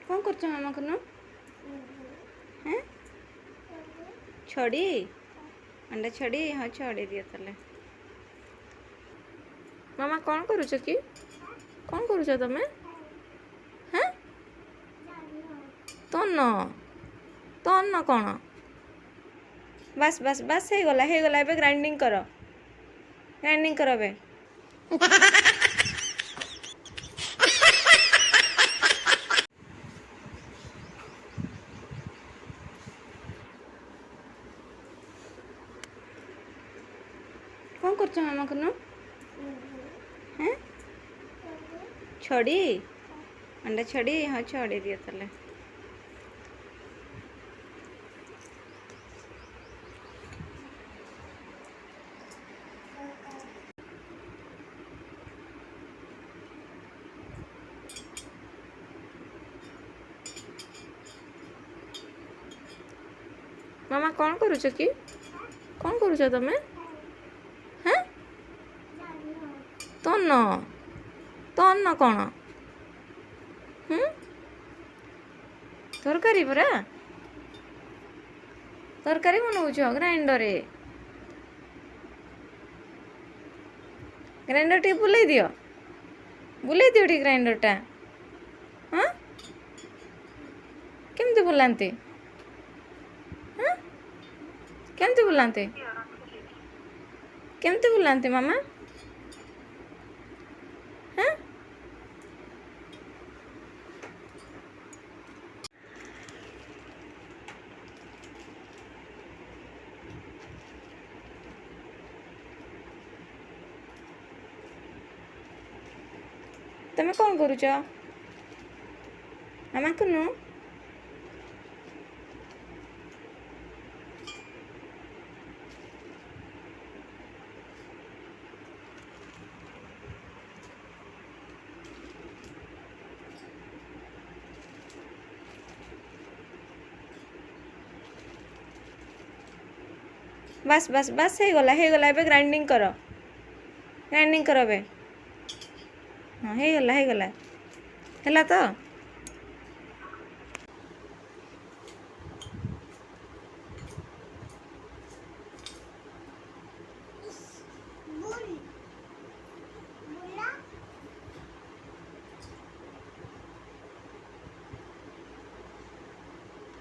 କ'ଣ କରୁଛ ମାମା କୁନୁ? ହେଁ, ଛଡ଼ି ଅଣ୍ଡା ଛଡ଼ି? ହଁ, ଛଡ଼େଇ ଦିଅ ତାହେଲେ। ମାମା କ'ଣ କରୁଛ କି? କ'ଣ କରୁଛ ତମେ? ହେଁ, ତନ ତନ କ'ଣ? ବାସ୍ ବାସ୍ ବାସ୍, ହେଇଗଲା ହେଇଗଲା। ଏବେ ଗ୍ରାଇଣ୍ଡିଙ୍ଗ କର, ଗ୍ରାଇଣ୍ଡିଙ୍ଗ କର ଏବେ। କ'ଣ କରୁଛ ମାମା କୁନୁ? ହେଁ, ଛଡ଼ି ଅଣ୍ଡା ଛଡ଼ି? ହଁ, ଛଡ଼େଇ ଦିଅ ତାହେଲେ। ମାମା କ'ଣ କରୁଛ କି? କ'ଣ କରୁଛ ତମେ? ହେଁ, ତନ ତନ କ'ଣ? ତରକାରୀ ପରା, ତରକାରୀ ବନଉଛ ଗ୍ରାଇଣ୍ଡରରେ? ଗ୍ରାଇଣ୍ଡର ଟିକେ ବୁଲେଇ ଦିଅ, ବୁଲେଇ ଦିଅ ଟିକେ ଗ୍ରାଇଣ୍ଡରଟା। ହଁ, କେମିତି ବୁଲାନ୍ତି? ହଁ, କେମିତି ବୁଲାନ୍ତି? କେମିତି ବୁଲାନ୍ତି ମାମା? ହଁ, ତମେ କ'ଣ କରୁଛ ମାମା କୁନୁ? ବାସ୍ ବାସ୍ ବାସ୍, ହେଇଗଲା ହେଇଗଲା। ଏବେ ଗ୍ରାଇଣ୍ଡିଙ୍ଗ କର, ଗ୍ରାଇଣ୍ଡିଙ୍ଗ କର ଏବେ। ହଁ, ହେଇଗଲା ହେଇଗଲା, ହେଲା ତ?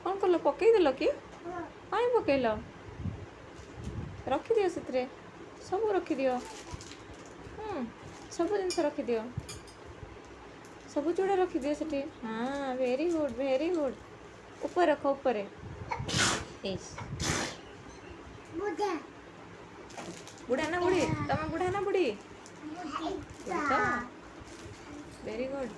କ'ଣ କଲ, ପକେଇଦେଲ କି? କାଇଁ ପକେଇଲ? ରଖିଦିଅ, ସେଥିରେ ସବୁ ରଖିଦିଅ। ସବୁ ଜିନିଷ ରଖିଦିଅ, ସବୁ ଚୁଡ଼ା ରଖିଦିଅ ସେଠି। ହଁ, ଭେରି ଗୁଡ୍, ଭେରି ଗୁଡ୍। ଉପରେ ରଖ, ଉପରେ। ଇସ୍, ବୁଢ଼ା ନା ବୁଢ଼ୀ ତମେ? ବୁଢ଼ା ନା ବୁଢ଼ୀ? ବୁଢ଼ୀ ତ? Very good.